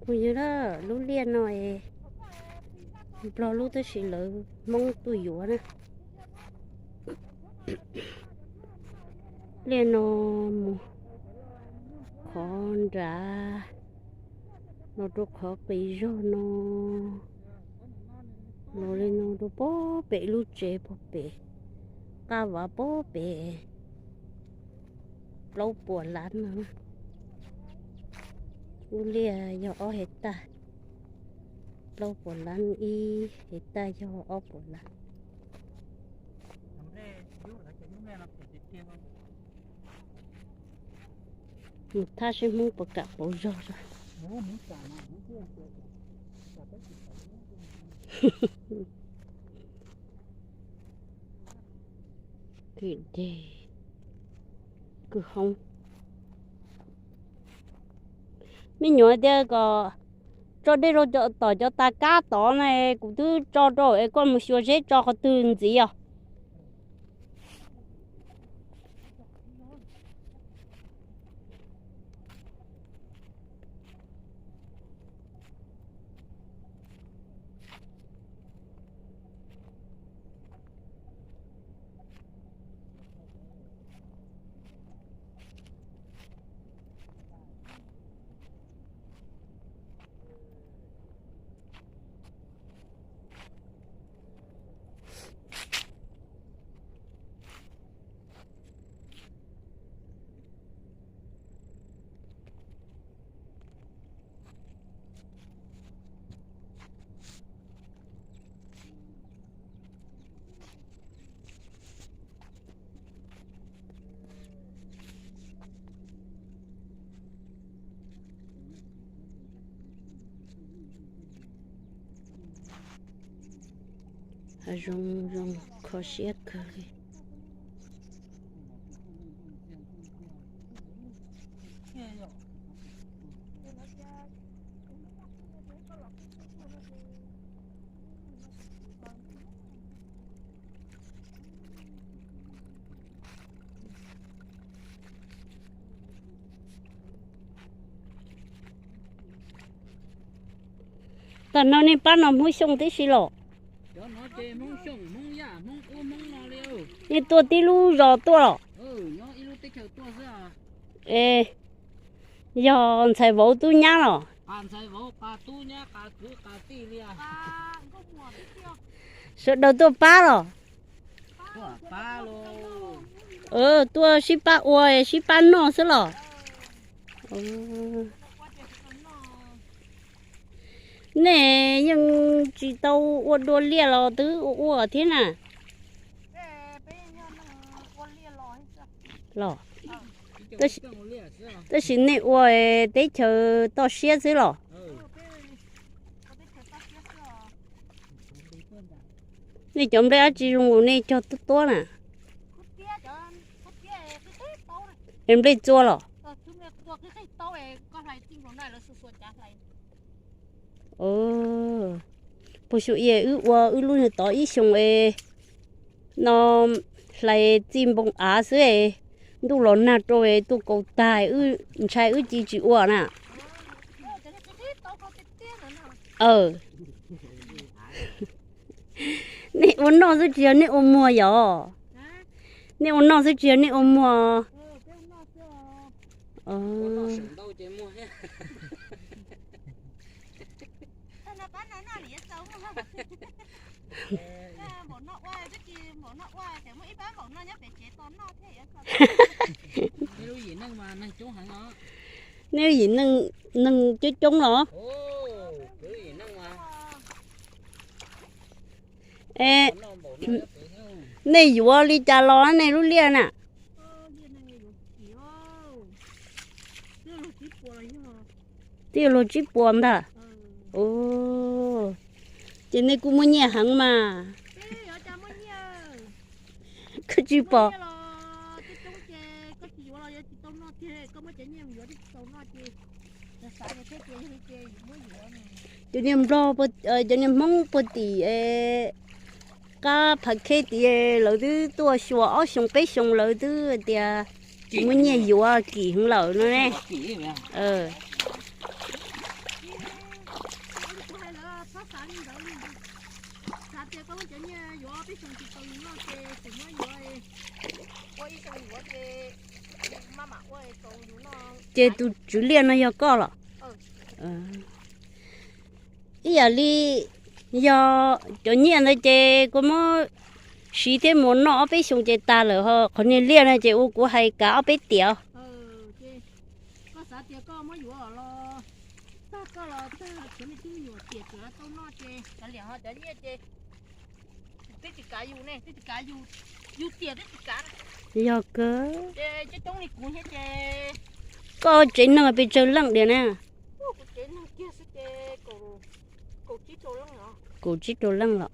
Kuj yog lub liaj no es Nplog lub tab sis lawv Hmoob tuaj yuav na. Liaj no mus qhov nrad los rau qhov qis zog no, los li no rau puag pem lub tsev puag pem, qab vav puag pem plaub puas lab no. Lub liaj yog ob hais tag, plaub puas lab ib hais tag yog ob puas lab. Mus thab seb Hmoob puas kam pauv zog. Kwj deg, kwj hoob. Me nyuam tias kom tso dej rau tom cov tas kab tod na, kuv twb tso rau es koj mus xyuas seb tso qhov twg ntxiv os. Zoo zoo kho siab kawg li. Tam no nej pab no Hmoob Xyooj tib si los? Nej tuaj tib lub zos tuaj los? Es yog ntxhais vauv tub nyab los? Sawv daws tuaj pab los? Tuaj sib pab ua sib pab noj xwb los? Nej yeej tsis tau ua dua liaj los twb ua ua thiab na. Los, tab sis nej ua teb chaws toj siab xwb los? Nej cov nplej dab tsi zoo li nej cog tuab tuab na? Es nplej txua los? Puas xyuas wb ua wb lub niag tod ib xyoos es no hlais txij npoo av xwb es ntuj los nag rau es tuaj kaus tag, ntshai wb ci tsis ua na. Nej ua noj xwb tsis yog nej ua muag yom? Nej ua noj xwb tsis yog nej ua muag? Nej yim neeg coob coob los? Nej yuav li cas los nej lub liaj na? Twb yuav luag tsib puas ntag. Ces nej kuj muaj nyiaj heev mas. Koj tsis pom. Cov niag nplog, cov niag Hmoob puag tim qab Phav Khej tid lawv twb tuaj xyuas ob xyoos peb xyoos lawv twb tias Muaj nyiaj yuav kim heev lawm no ne. Ces tus tswv liaj no yog koj los? Ib yam li yog cov nyiaj ntawd ces kuv muab siv thiab mus noj ob peb xyoos ces tas lawm ho. Qhov niag liaj no ces ua kuv hais kav ob peb tiam. Yog kawg. Koj tsev neeg pes tsawg leej diam na? Kaum tsib rau leej los?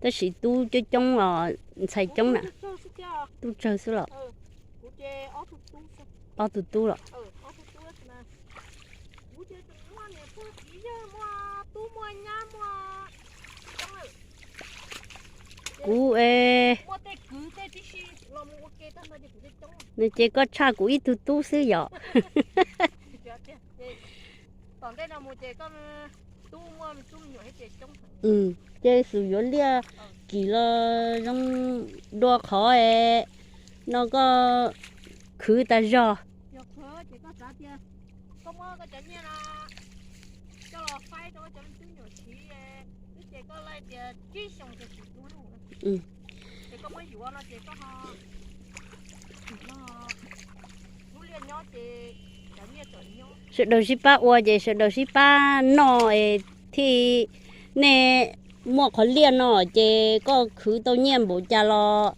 Tab sis tub coob coob os, ntxhais coob na. Tub tsawg xwb los? Ob tug tub los? Kuv, no ces koj tshaj kuv ib tug tub xwb yom. Ces xum yuav liaj kim los zoo dua qhov no koj khwv tas zog. Sawv daws sib pab ua ces sawv daws sib pab noj es thiaj, nej muaj qhov liaj no ces koj khwv tau nyiaj npaum cas los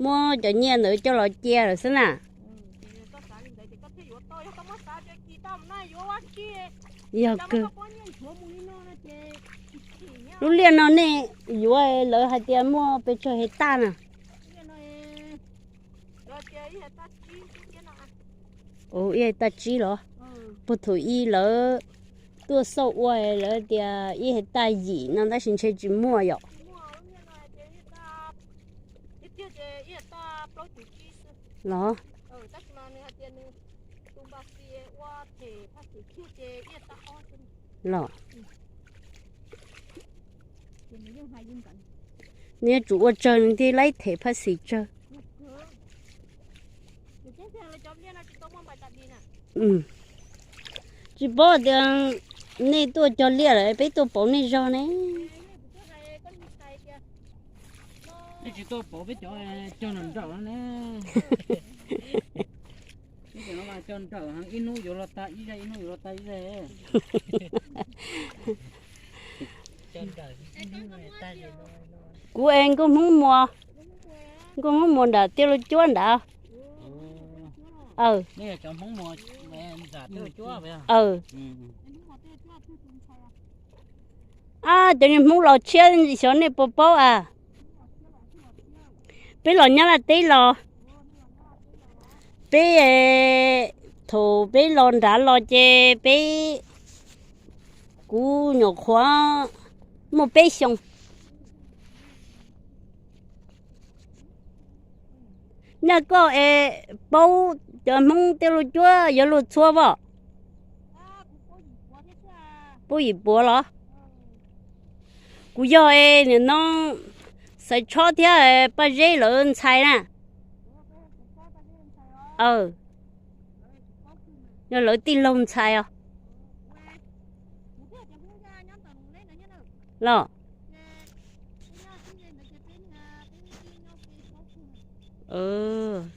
muab cov nyiaj ntawd coj los cia lawm xwb na. Yog kawg. Lub liaj no nej yuav lawv hais tias muaj pes tsawg hais taj na? Ib hais taj tsib los? Puag thaum ub lawv tuaj xauj ua lawv tias ib hais taj yim no tab sis ntshe tsis muaj yom. Los? Los? Nws yuav tsum ua tsawg nws thiaj laib them phaj xis tsawg. Tsis paub tias nej tuaj cog liaj lawm peb tuaj pauv nej zog ne. Nej tsis tuaj pauv peb cov cog nraum nraum no ne. Cog nraum heev, ib hnub yuav los tag ib zaug, ib hnub yuav los tag ib zaug. Kuv es Nkauj Hmoob Muas, Nkauj Hmoob Muas nram Tiaj Lug Cuab nrad. Aw, ab, cov niag Hmoob los tshiab xyov nej puas paub a. Peb los Nyab Laj teb los, peb, thaum peb los nrad los ces peb, kuv nyuam qhuav muaj peb xyoos. Nyaj koj es paub cov Hmoob Tiaj Lug Cuab yuav luag txhua pom? Paub yim puav los? Kuv yog es nim no Xaiv Tshob thiab Paj Zeb lawv ntxhais na. Aw, yog lawv tij laug ntxhais os. Los?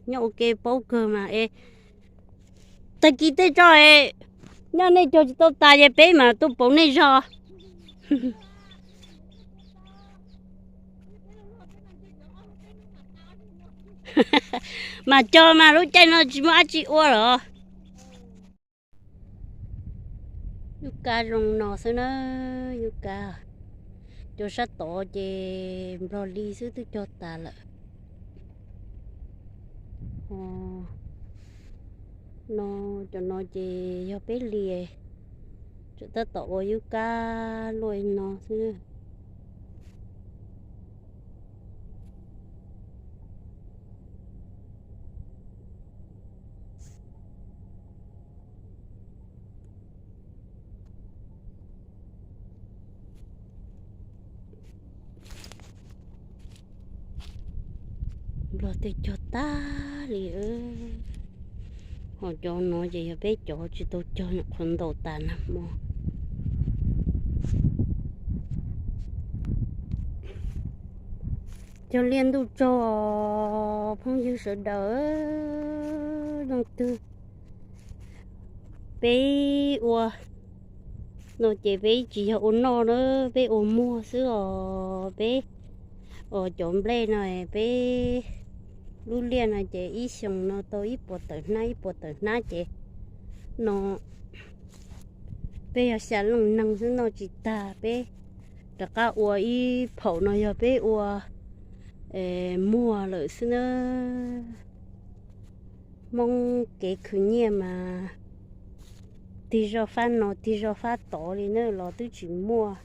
Nyob ua ke paub kawg mas es. Tag kis tej tso es, nyob nej cog tsis tau tas ces peb mas tuaj pauv nej zog. Mas cog mas lub caij no tsis muaj dab tsi ua los. Nyuj kab zoo no xwb na, nyuj kab. Cov sab tod ces nplog li xwb twb cog tas lawm. No, cov no ces yog peb li, tseem tab tom ua nyuj kab luaj li no xwb. Nplog tej cog tag li. Ho cov no ces yog peb cov tsis tau cog nyuam qhuav ntaus tas nag hmo. Cog liaj ntuj tsaug, phooj ywg sawv daws, leej twg peb ua no ces peb tsis yog ua noj na, peb ua muag xwb os. Peb ua cov nplej no, peb lub liaj no ces ib xyoos no tau ib puas tawm hnab ib puas tawm hnab ces no peb yog xya leej neeg xwb noj tsis tag, peb rov qab ua ib phaum no yog peb ua muag lawm xwb na. Hmoob kev khwv nyiaj mas tig zoj fab no tig zoj fab tod li na los twb tsis muaj,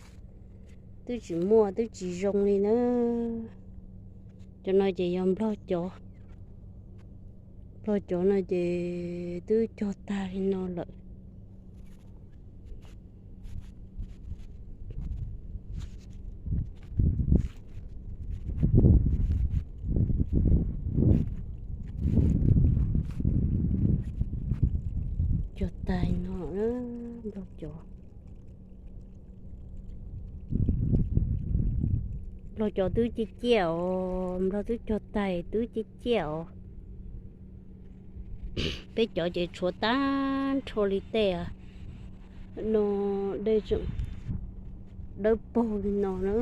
twb tsis muaj twb tsis zoo li na. Cov no ces yog nplog cov, nplog cov no ces twb cog tag li no lawm. Cog tag no, nplog cov, nplog cov twb ciaj ciaj os, nplog twb cog tag twb ciaj ciaj os. Peb cov ces tshuav tag nrho li tej no, dej tseem dawb paug li no na.